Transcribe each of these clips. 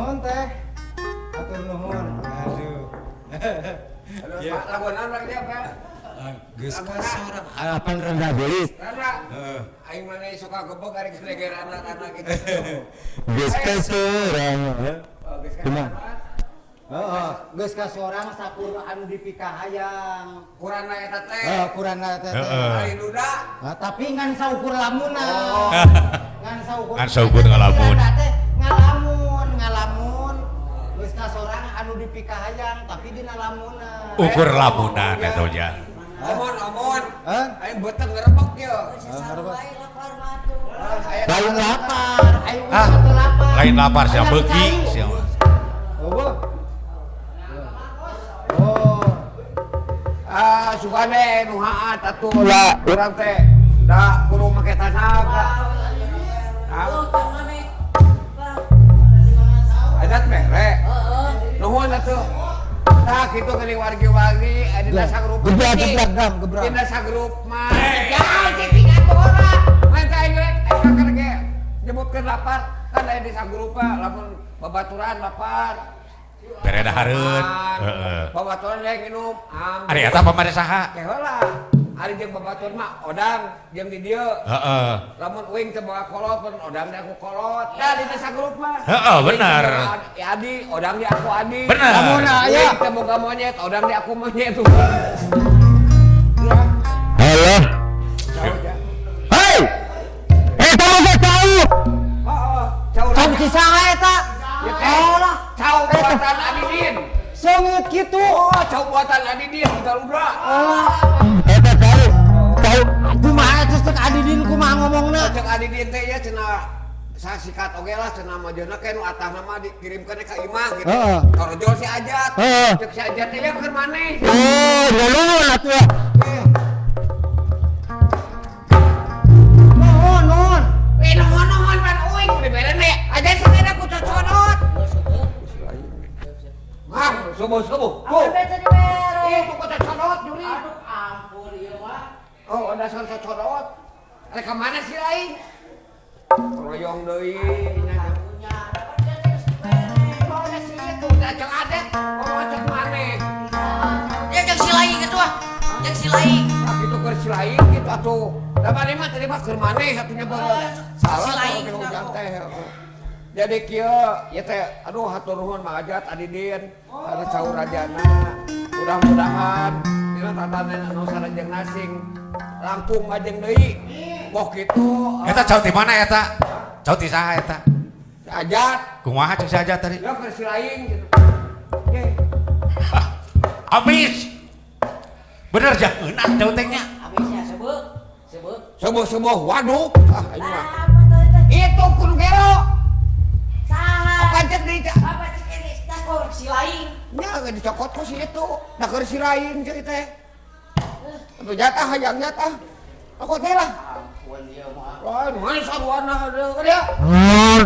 Nuhun, Teh. Hatur nuhun. Aduh. Aduh, Pak, lagu naon lagi apa? Geus kasorang harapan rendah belis. Rana. Aing mana suka gebek ari ge rana-rana gitu. Geus kasorang. Oh, geus Kumaha? kasorang. Heeh, geus kasorang sakur anu dipikahayang. Kurana eta teh. Heeh, kurana eta teh. Ari duda. Nah, tapi ngan saukur lamuna. Ngan saukur. Ngan saukur ngalamun. Randa teh ngalamun, ngalamun. Geus kasorang anu dipikahayang tapi dina lamuna. Ukur lamunan eta nya. Omon, omon. Hah? Aing beteng ngerebek ye. Lain lapar, aing Ah, teu lapar. Lain lapar sia Hayang beuki cai. sia. Oh. Oh. Ah, sugane nu haat atuh lah urang teh da kudu make tanaga. Ah. Adat mere. Nuhun atuh. Tah kitu geuning wargi-wargi dina sagrup. Gebrak, gebrak, Dam, gebrak. Dina sagrup mah. Jangan cicing atuh ora. Main teh aing rek aing kakar ge nyebutkeun lapar kan aya di sagrup mah lamun babaturan lapar. Bere dahareun. Heeh. Babaturan rek nginum. Am. Ari eta pamade saha? Ke heula. Ari jeung babatur mah odang jeung di dieu. Lamun uing teu boga kolot pun odang di aku kolot. Da di desa grup mah. Heeh, bener. Ya adi, odang di aku adi. Bener. Lamun aya Uing teu boga monyet, odang di aku monyet. Halo. Jauh ya. Hei. Eta mah geus cau. Heeh, cau. Cau si saha eta? Ya teh. Oh lah. Cau buatan Adidin. Seungit kitu. Oh, cau buatan Adidin Garuda. Eta cau. Cau kumaha eta cek Adidin kumaha ngomongna? Cek Adidin teh ya cenah sasikat oge lah cenah majona ke nu atahna mah dikirimkeun ka imah gitu. Heeh. Torojol si Ajat. Heeh. Cek si Ajat teh ya keur maneh. Oh, nuhun atuh. Nuhun, nuhun. Eh nuhun nuhun pan uing dibere nih. Aja sendiri aku cocodot. Ah, subuh-subuh. Tuh. Itu kok cocodot juri. Aduh ampun ieu mah. Oh, ada dasar cocodot. Rek ka mana sih lain? Royong deui nya. Punya dapat dia geus dibere. Mana sih itu? Da cek adet. Oh, cek maneh. Ya jeung si lain geus ah. Jeung si lain. Ah, gitu keur si lain gitu atuh. Da maneh mah tadi mah keur maneh satunya bae. Salah Si lain kalau gitu hujan atuh. teh. Jadi kieu ieu teh aduh hatur nuhun Mang Ajat Adidin ada cau rajana. Mudah-mudahan dina tatanan anu sarajeng nasing langkung majeng deui. Boh kitu. Eta cau ti mana eta? Cau ti saha eta? Si Ajat. Kumaha cek si Ajat tadi? Ya keur si lain gitu. Oke. Habis. Bener jangan cau teh nya. Habisnya sebeuk. Sebeuk. Subuh-subuh waduk. Ah, ini mah. Apa tadi teh? Itu kudu gelo. Saha? Apa cek di Apa cek ini? Tah kok si lain. Nya geus dicokot ku si itu. Da keur si lain cek teh. Atuh jatah hayang jatah. Aku teh lah. Ampun ieu mah. Wah, mana saruana dia.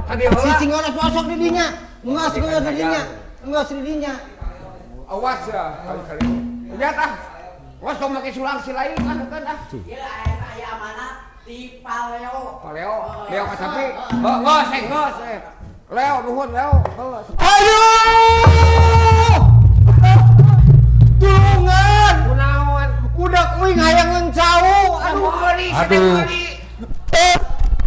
Tadi Si heula. cingona posok di dinya. Enggak geus di dinya. Enggak di dinya. Awas ya kali-kali. Jatah. Awas tong make sulang si lain kan kan ah. Ieu aya aya amanat di Paleo. Paleo, Leo kasapi. Heuh, geus eh geus eh. Leo nuhun Leo. Geus. Aduh! Tulungan! Kunaon? Budak uing hayang cau. Aduh. Meuli, Aduh. meuli.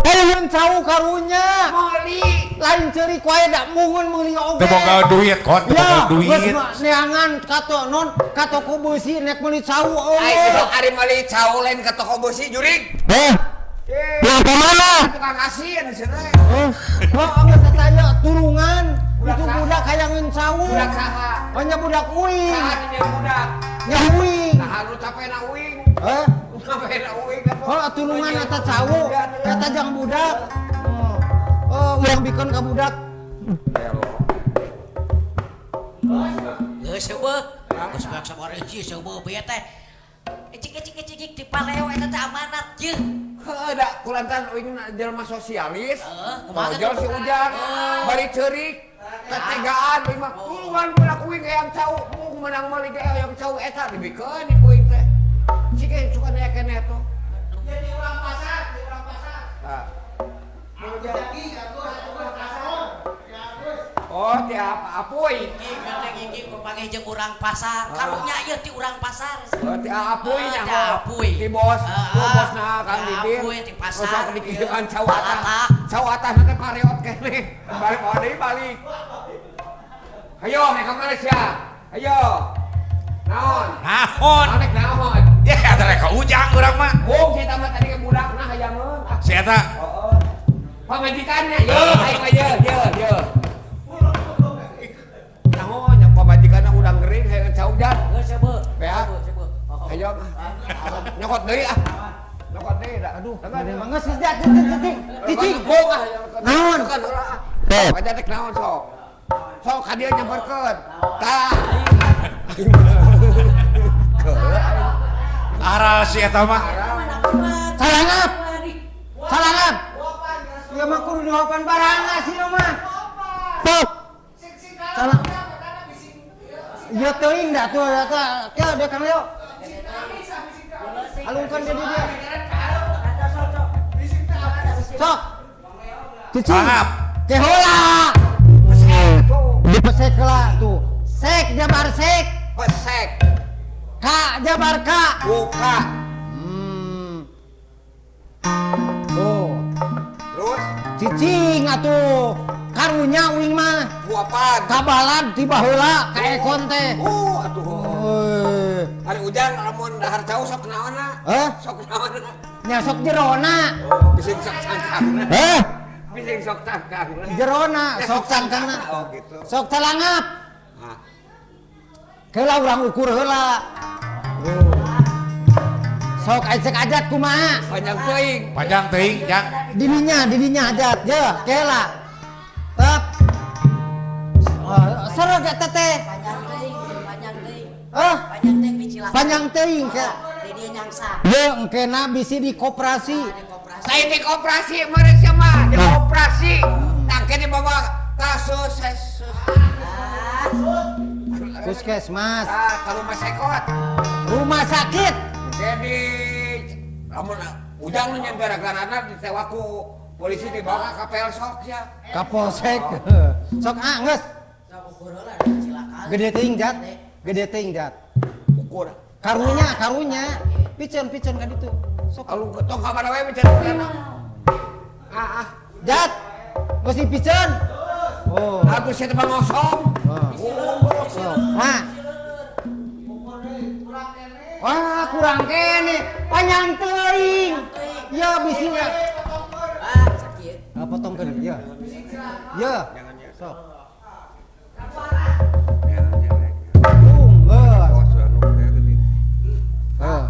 Hayang cau karunya. Meuli. Lain ceurik wae da mungun meuli oge. Teu boga duit kon, teu boga Ya, duit. geus mah neangan ka to non ka toko beusi nek meuli cau Ai itu eueuh. ari meuli cau lain ke toko besi jurig. Eh, Eh, yang ke mana? Tukang asin cenah. Eh, oh, geus eta aya turungan. Budak Itu saha? budak hayangeun cau. Budak saha? Oh nya budak uing. Saha nya budak? Nya uing. Nah, anu capena uing. Eh, Capena uing atuh. oh tulungan eta cau. Eta jang budak. Oh, oh urang bikeun ka budak. Lelo. Geus seubeuh. Geus banyak sabaraha hiji seubeuh bieu teh. Ecik ecik ecik ecik di Paleo eta teh amanat jeung. Heuh, da kulantaran uing jelema sosialis. Heeh, kumaha Ojol si Ujang, bari ceurik. Tetegaan uing mah tulungan budak uing hayang cau, mung menang meuli ge hayang cau eta dibikeun ku uing teh. Sike suka aya keneh tuh. Jadi urang pasar, di urang pasar. Tah. Jadi aku pasar. Ya, Agus. Oh, tiap apuy. Gigi papanggih jeung urang pasar. Karunya ieu ti urang pasar. Oh, ti apuy Ah, nya. ti apuy. Ti bos, Ah, ku bosna Kang ti Didin. apuy, ti pasar. Sok dikituan cau atas. Atas. Cau atas nanti pareot keneh. Balik bawa deui balik. Ayo, nek ka mana sia? Ayo. Naon? Naon? Naon rek naon? Ya eta rek ka Ujang urang mah. Bung si eta mah tadi ke budakna hayangeun. Ah, Si eta heeh. Pamajikannya, ye, aing mah ye, ye, ye. Naon nya pamajikanna urang gering hayang cau jan. Geus seubeuh. Bea. Seubeuh, seubeuh. Ayo ah. Nyokot deui ah. Nyokot deui da. Aduh, Aduh, mah geus geus jat cicing. Cicing. Bung ah. Naon? Nyokot heula ah. Aja rek naon sok. Sok ka dieu nyamperkeun. Tah. Keula aing. Aral si eta mah. Salangap. Salangap. Ya mah kudu dihopan baranga sih mah. Pok. Salah. Ya teuing dah tuh eta ke dia Kang Leo. Alungkeun dia dia. Sok. Cicing. Salangap. Kehola. Dipesek heula tuh. Sek jabar sek. Pesek. Ka jabar ka. Buka. Tuh. Terus Cicing atuh. Karunya uing mah. huapan. Kabalan ti baheula ka ekon teh. Atuh. Euy. Hari ujang lamun dahar cau sok naonna? Hah? Sok naonna? Nya sok jerona. Oh, bising sok cangkangna. Heh, Bising sok cangkangna. jerona sok cangkangna. Oh, gitu. Sok calangap. Ah. Keula urang ukur heula. Sok acek ajat kumaha? Panjang teuing. Panjang teuing, Jang. Didinya, didinya ajat. Ye, kela. Tep. Oh, sereg eta teh. Panjang teuing, panjang teuing. Ah, Panjang teuing dicilak. panjang teuing ke. Di dieu nyangsa. Ye, engkena bisi di koperasi. Di koperasi. Saya di koperasi meureun sia mah, di Nah. koperasi. Tangke dibawa kasus kasus. Puskesmas, Ah, ka rumah sekot. rumah sakit. Jadi lamun ujang nu nyen gara-garana ditewak ku polisi dibawa ka Kapolsek ya. Kapolsek. Sok ah geus. Sok ukur heula dicilakan. Gede teuing jat. Gede teuing jat. Ukur. Karunya, karunya. Piceun, piceun ka ditu. Sok Kalau tong ka mana wae bicara enak. Ah, ah. jat. Geus dipiceun. Oh. Atuh sia teh ngosong. Oh. Oh. Nah. Wah, kurang kene. Panjang teuing. Ya bisi ya. Ah, sakit. Ah, potongkeun ya. Ya. Sok. Geus. Ah.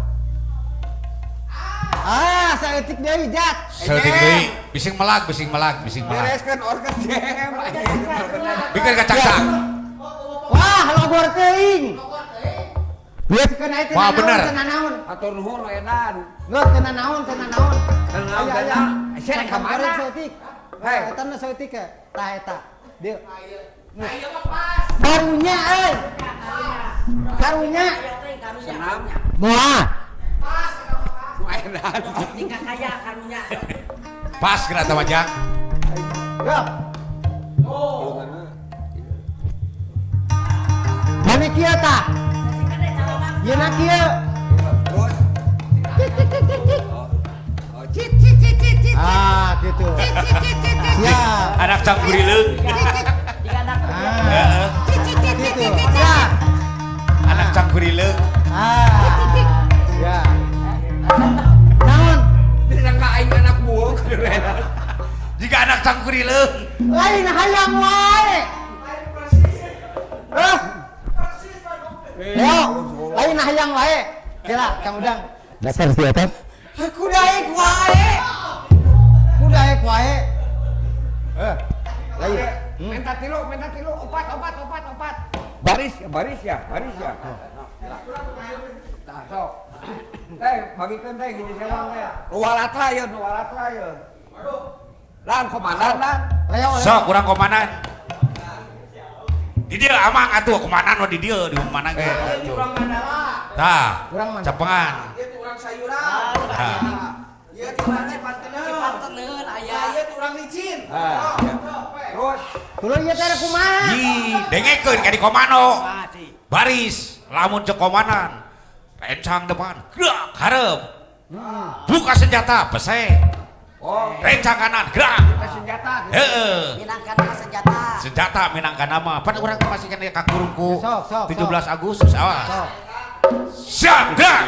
Ah, saeutik deui jat. Saeutik deui, bising melag, bising melag, bising melag. Bereskeun organ jam. Bikin kacak-cak. Wah, logor teuing. Geus keun aya teu Wah, nanaon, bener. teu nanaon. Atur nuhun edan. Geus teu nanaon, teu nanaon. Teu nanaon, Aya, teu aya. nanaon. Sia rek ka mana? Saeutik. Hei. Eta na saeutik ya. Tah eta. Dieu. Karunya euy. Karunya. Panjang teuing karunya. Senam. Moal. Nu edan. Tingkah kaya karunya. Pas kena eta mah, Jang. Yo. Mana kieu tah? Yeuna kieu. Terus. Cik cik cik cik cik. Oh, cit cit cit cit cit. Ah, gitu. Siap. Anak cangkurileung. Jika anak Ah, Heeh. gitu. Siap. Anak cangkurileung. Ah. Ya. Naon? Disangka aing anak buuk. Jika anak cangkurileung. Lain hayang wae. Eh. Yo, lain hayang wae. Kira Kang Udang. Dasar si eta. Kudaek wae. Kudaek wae. Eh. Lain. Minta tilu, minta tilu, opat, opat, opat, opat. Baris ya, baris ya, baris ya. Nah, sok. Teh, bagikeun teh hiji sewang teh. Nu walatra ye, nu walatra ye. Lan komandan lan. Leo, Leo. Sok urang komandan. Di dieu amang atuh komandan we di dieu di mana ge. Urang Tah. Urang mana? Capengan. Dia tukang sayuran. Tah. Ieu Cipanteneun aya. Ieu urang licin. Terus Tuluy ieu teh kumaha? Ih, dengekeun ka di komando. Baris, lamun cek komandan. Rencang depan, gerak hareup. Buka senjata, bese. Oh, Rencang kanan, gerak. kita senjata. Heeh. Minangkan nama senjata. Senjata minangkan nama. Pan urang teh masih kena kakurungku. Sok, sok, 17 Agustus awas. Sok. Siap, gerak.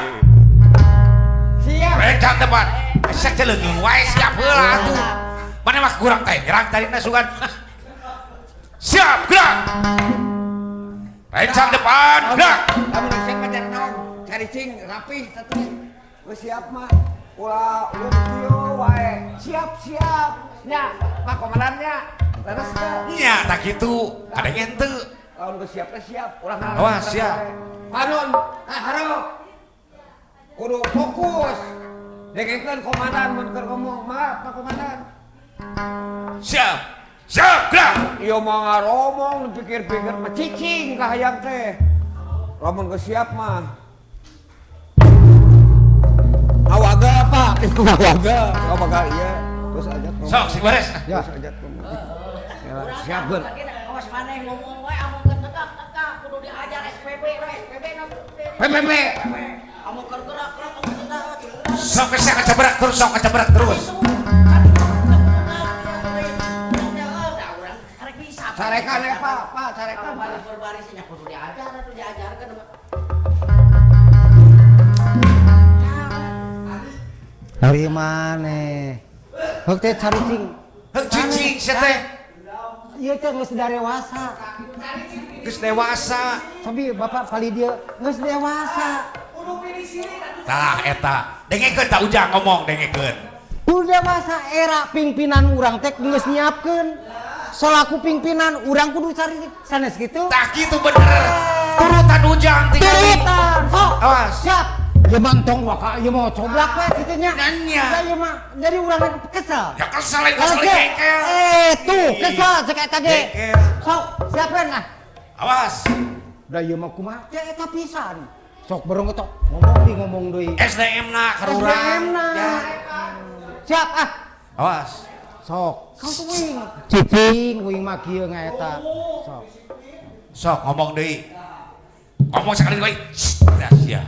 Siap. Rencang depan. Esek teh leungeun wae siap heula atuh. Mana mah kurang teh nyerang tadina sugan. Siap, gerak. Rencang depan, gerak. Lamun iseng mah cari naon? Cari cing rapih teh. Geus siap mah. Ulah ulun kieu wae. Siap siap. Nya, Pak komandannya. Leres teh. Nya tak kitu, kadang henteu. Lamun geus siap teh siap. Ulah Awas, siap. Panon, hareup. Kudu fokus. Dengekeun komandan mun keur ngomong, maaf Pak Komandan. Siap. Siap, gerak. Ieu mah ngaromong dipikir-pikir mah cicing ka hayang teh. Lamun geus siap mah. Ngawaga Pak, ngawaga, ngawaga ieu. Terus aja Sok sing beres. Ya. Terus aja Ya, siap geun. Awas maneh ngomong wae amun keur tegak-tegak kudu diajar SPB we SPB na. PPP. Amun keur gerak-gerak amun tegak. Sok kesek kecebrak terus, sok kecebrak terus. Carekan ya Pak, Pak carekan. Baris berbarisnya kudu diajar atuh diajarkeun. Dari mana? Heuk teh caricing. Heuk cicing sia teh. Ieu teh geus dewasa. Geus dewasa. Sabi bapak kali dia geus dewasa. Tah eta. Dengekeun tah Ujang ngomong dengekeun. Kudu dewasa era pimpinan urang teh geus nyiapkeun. Solaku pimpinan urang kudu cari sanes kitu. Tah kitu bener. Turutan Ujang tinggal. Turutan. Sok. Awas. Siap. Ya mah entong waka ieu mah coblak we kitu nya. Nya. Da ieu mah jadi urang kesel. Ya kesel kesel Oke. jengkel. Tuh kesel cek eta ge. Jengkel. Sok, siapkeun ah. Awas. Da ieu mah kumaha teh eta pisan. Sok bareng tok ngomong deui ngomong deui. SDM na keur urang. SDM na. Siap ah. Awas. Sok. Kau tuh wing. Cicing wing mah kieu ngaeta. Sok. Sok ngomong deui. Ngomong sekali deui. Dah sia.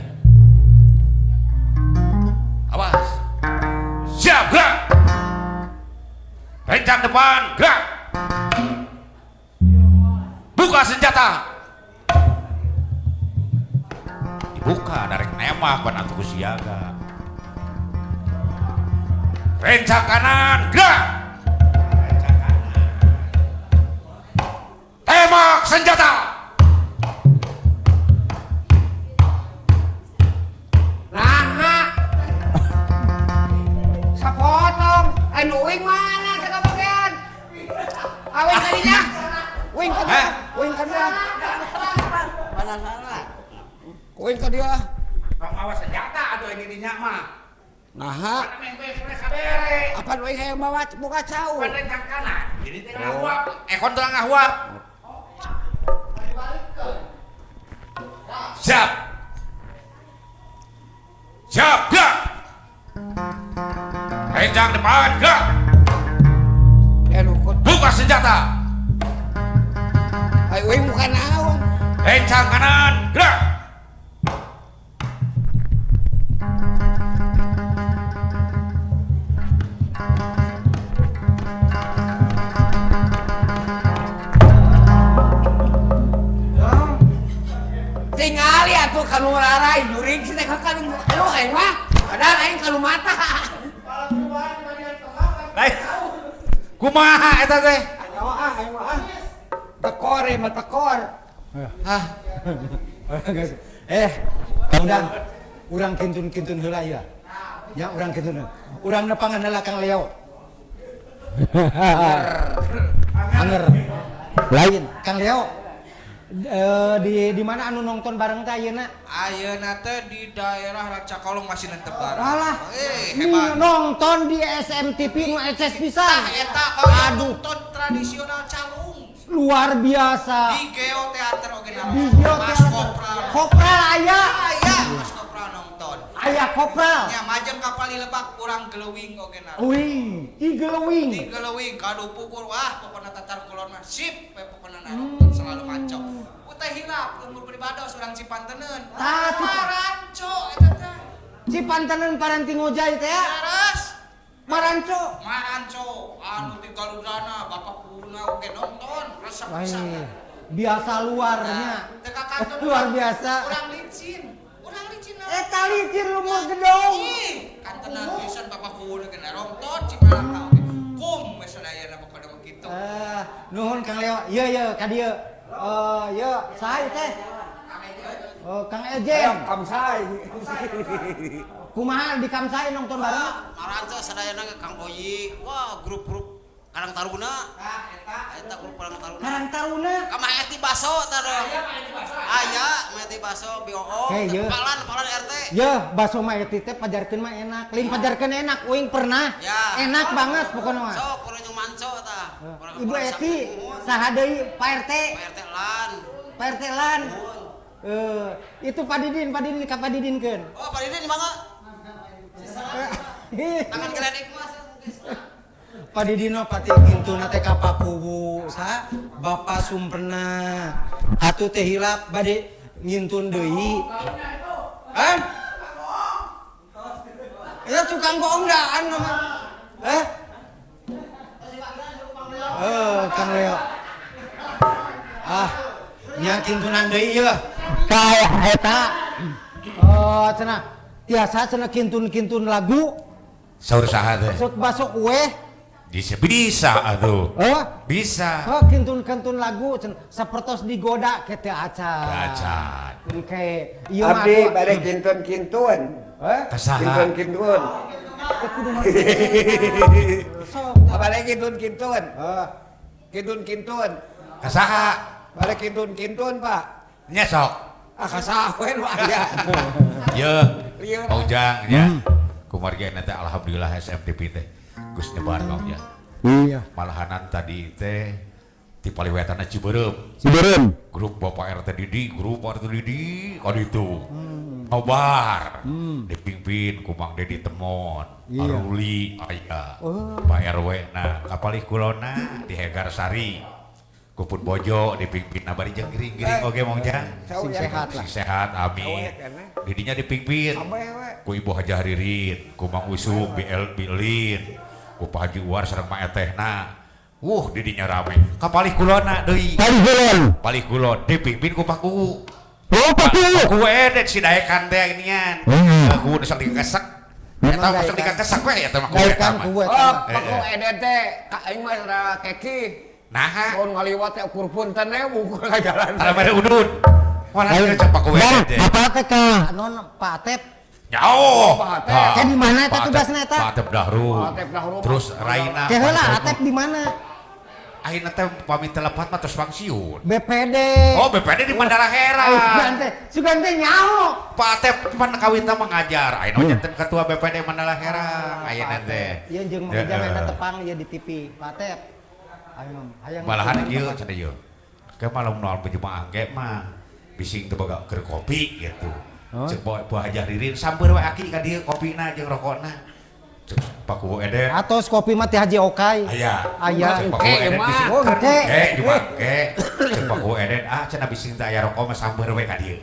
Awas. Siap, gerak. Rencang depan, gerak. Buka senjata. Dibuka darek nembak pan atuh ku siaga. Rencang kanan, gerak. Rencang kanan. Tembak senjata. Nah, sapotong, anu uing mana cakap bagian? Awing kadinya, uing ka dia, uing ka dia, Mana salah? uing ka dia. Tong awas senjata atuh ini dinya mah. Nah, apa uing hayang bawa buka cau? Pan rencang kanan. Jadi teh ngahuap, ekon teh ngahuap. Siap. Siap, gerak. Rencang depan, gerak. Buka senjata. Ayo uing bukan naon. Rencang kanan, gerak. Tingali atuh kanu rarai jurig si teh kanu anu aing mah. Padahal aing kanu mata. Lain. Kumaha eta teh? Ayo ah, aing mah ah. Tekor ya mah tekor. Hah, Udah urang kintun-kintun heula ya. Ya urang kintun. Urang nepangan heula Kang Leo. Anger. Lain Kang Leo. Di mana anu nonton bareng teh ayeuna? Ayeuna teh di daerah Rancakolong masih nentep bareng. Alah. Hebat. Nonton di SMTV nu ekses pisan. Tah eta hoyong Aduh. nonton tradisional calung. Luar biasa. Di Geo Teater oge Di Geo Mas Teater. Kopral. Kopral aya. Aya Mas Kopral nonton. Aya kopral. Nya majeng ka Palilebak urang Geleuwing oge na. Wih, ti Geleuwing. Di Geleuwing kadu pukul wah pokona Tatar Kulon mah sip we pokona nonton selalu maco. Teh hilap lembur pribados urang Cipanteneun. Tah, Maranco eta teh. Cipanteneun paranti ngojay teh ya. Leres. Maranco. Maranco anu ti Galudana bapak kuna oge nonton resep pisan. Biasa luarnya. Teu ka kantor Luar biasa. Urang licin. Urang licin. Eta licin lumur gedong. Ih, kantenan pisan bapak kuna ge nonton Cimalaka oge. Kum we sadayana pokona mah kitu. Nuhun Kang Leo. Ieu ieu ka dieu. Ieu saha ieu teh? Oh, Kang Ejen. Kamsai. Kumaha di Kamsai nonton bareng? Maranco sadayana ge Kang Oyi. Wah, grup-grup Karang Taruna. Eta grup Karang Taruna. Karang Taruna. Ka Maeti Baso tah dong. Aya Maeti Baso BOO. Hei, ye. Palan palan RT. Yeuh, baso Maeti teh pajarkeun mah enak. Lain pajarkeun enak, uing pernah. Ya. Enak banget pokona mah. Sok kudu nyung manco tah. Ibu Eti saha deui Pak RT? Pak RT lan. Pak RT lan. Itu Pak Didin, Pak Didin ka Pak Didinkeun. Oh, Pak Didin mangga. Tangan geledik mah. Pak Didin mah pati kintuna teh ka Pakuwu, sa Bapak Sumperna. Atuh teh hilap bade ngintun deui. Hah? Ya tukang bohong daan mah. Eh? Kang Leo. Ah, nya kintunan deui yeuh. Kayak eta. Oh, cenah tiasa cenah kintun-kintun lagu. Saur saha teh? Maksud baso kue. Bisa bisa atuh. Oh, Bisa. oh kintun-kintun lagu cenah sapertos digoda ke teu acan. Acan. Engke ieu mah Abdi atuh- bade kintun-kintun. Eh? Kasaha? Kintun-kintun. Kudu mah. Sok. Bade kintun-kintun. Eh, Kintun-kintun. Kasaha? Bade kintun-kintun, Pak. Nya sok. Ah kasaha we nu aya. Ye, Lieur. Pak Ujang nya. Kumargi teh alhamdulillah SMTV teh geus nyebar Kang Ujang. Iya. Malahanan tadi teh ti paliwetana Ciberem. Ciberem. Grup Bapak RT Didi, grup RT Didi kan itu. Nobar. Dipimpin ku Mang Dedi Temon, Iya. Aruli aya. Oh. Pak RW na kapalih kulona di Hegarsari. Kupun Bojo dipimpin na bari jeung giring-giring oge Mang Ujang. Sing sehat lah. Sing sehat, amin. Didinya dipimpin Kabeh we. ku Ibu Hajah Ririn, ku Mang Usum, BL Bilin, ku Pak Haji Uwar sareng Mak Etehna. Wuh, didinya rame. Kapalih kulona deui. Palih kulon. Palih kulon dipimpin ku Pak Kuwu. Oh, Pak Kuwu. Pak Kuwu edet si daekan teh ginian. Hmm. Kuwu nu sok dikesak. Eta Memang mah sok daekan. dikesak we eta mah kuwu eta Daekan mah. kuwu eta Oh, mah. Pak Kuwu edet teh ka aing mah rada keki. Naha, Mun ngaliwat teh ukur punten we ukur ka jalan. tara mere udud. Walah cek Pak Kuwu edet teh. Apa teh ka non Pak Atep? Jauh. Pak Atep. Teh di mana eta Pak Atep- tugasna eta? Pak Atep Dahru. Pak Atep Dahru. Terus Raina. Ke heula Atep di mana? Ayeuna teh pamit telepat mah terus pensiun. BPD. Oh, BPD di Mandala Hera. Sugan teh, sugan teh nyaho. Pak Atep pan kawita mengajar. Ayeuna janten ketua BPD Mandala Hera. Ayeuna teh. Ieu jeung Mang Ujang eta tepang ieu di TV. Pak Atep. Ayo, hayang. Malahan ieu cenah ieu. Ke malam nol berjemaah ge mah bising teu boga keur kopi gitu. Cek bawa buah Hajah Ririn samper we aki ka dieu kopina jeung rokokna. Cek Pak Kuwu Eden. Atos kopi mah ti Haji Okai. Aya. Aya. Cek Pak Kuwu Eden bising. Oh, engke. Ke cuma ke. Cek Pak Kuwu Eden ah cenah bising teu aya rokok mah samper we ka dieu.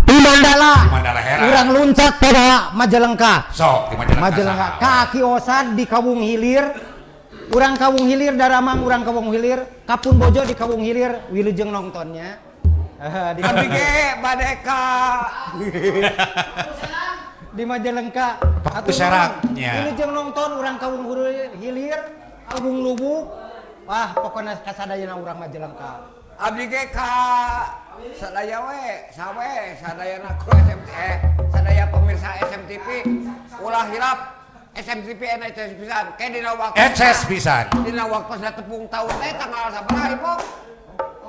Di Mandala. Di Mandala Hera. Urang luncat pada Majalengka. Sok di Majalengka. Majalengka. saha. Kaki Osad di Kawung Hilir. Urang Kawung Hilir Daramang urang Kawung Hilir, Kapun Bojo di Kawung Hilir wilujeng nontonnya. Di Abdi ge bade ka di Majalengka. Pak Atuh Serang, nuhun. nya. Wilujeng nonton urang Kawung Hilir, Kawung Lubuk. Wah, pokoknya kasadayana urang Majalengka. Abdi ge ka sadaya we, sawe sadayana kru SMT sadaya pemirsa SMTV ulah hilap SMTV NHS pisan. Ke dina waktu Eces pisan. Dina waktu tepung tahun teh tanggal sabaraha ibu?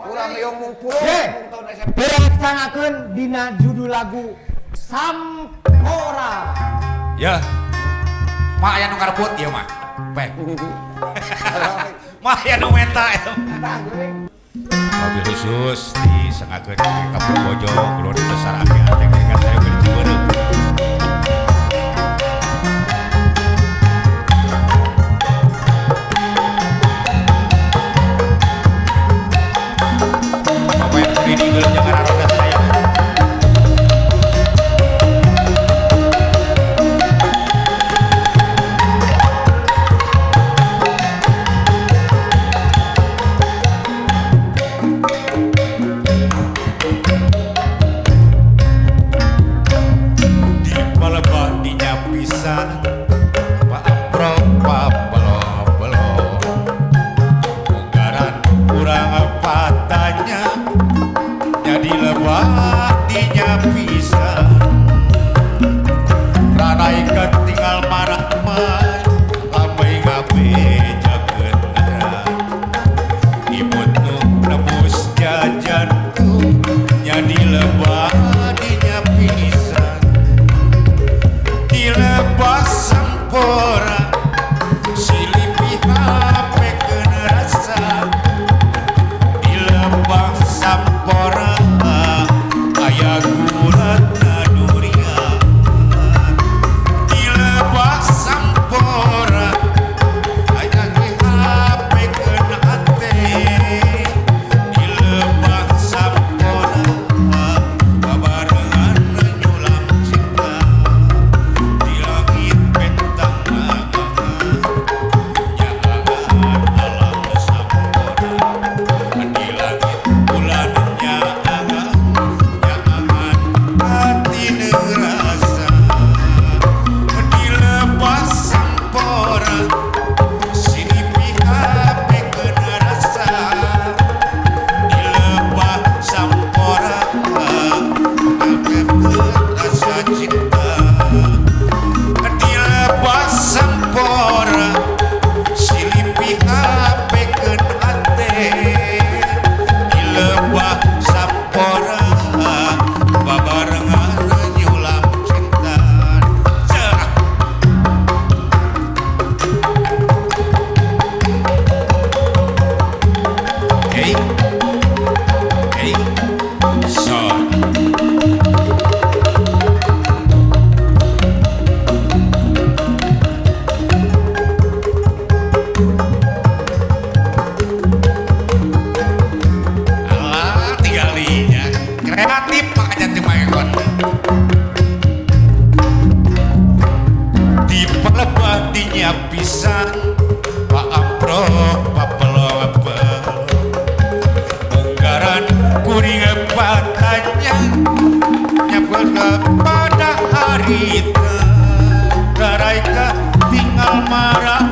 Urang liung mungpulung Ye. tepung tahun SMTV. Dilaksanakeun dina judul lagu Sampora. Ya. Mah aya nu ngarebut ieu mah. Pek. Mah aya nu menta eta. Mobil khusus disengakeun di Kampung Bojo, keluarga besar Aki Ateng ingat saya beli Ciberem. Ini geuleuh jangan aroga saya. Di palebah dinya pisan Pak Amprok papelo-pelo Unggaran kurang patanya jadi lebah dinya pisan Ranai ketinggal marah-marah lambai ngabejakeun ngaran Imut nu nebus jajan tuh jadi lebah dinya pisan Dilepas sampora silipi HP keun rasa Dilepas sampora aya gulatna durian Dilepas sampora aya HP keun hate Dilepas sampora babarengan nyulam cinta Di langit bentang nyaangan alam sampora Di langit bulan nyaangan nyaangan hati nerasa Dilepas sampora silipi HP keun rasa Dilepas sampora rasa cinta Dilepas sampora silipi HP keun hate Dilebah sampora babarengan nyulam cinta Cerah. Hey, hey, son. Alah, tinggal kreatif makanya tim ekon. Di palebah dinya pisan Pak Amprok papelo-pelo Unggaran kuring patanya nyapel kepada harita Garaika tinggal marah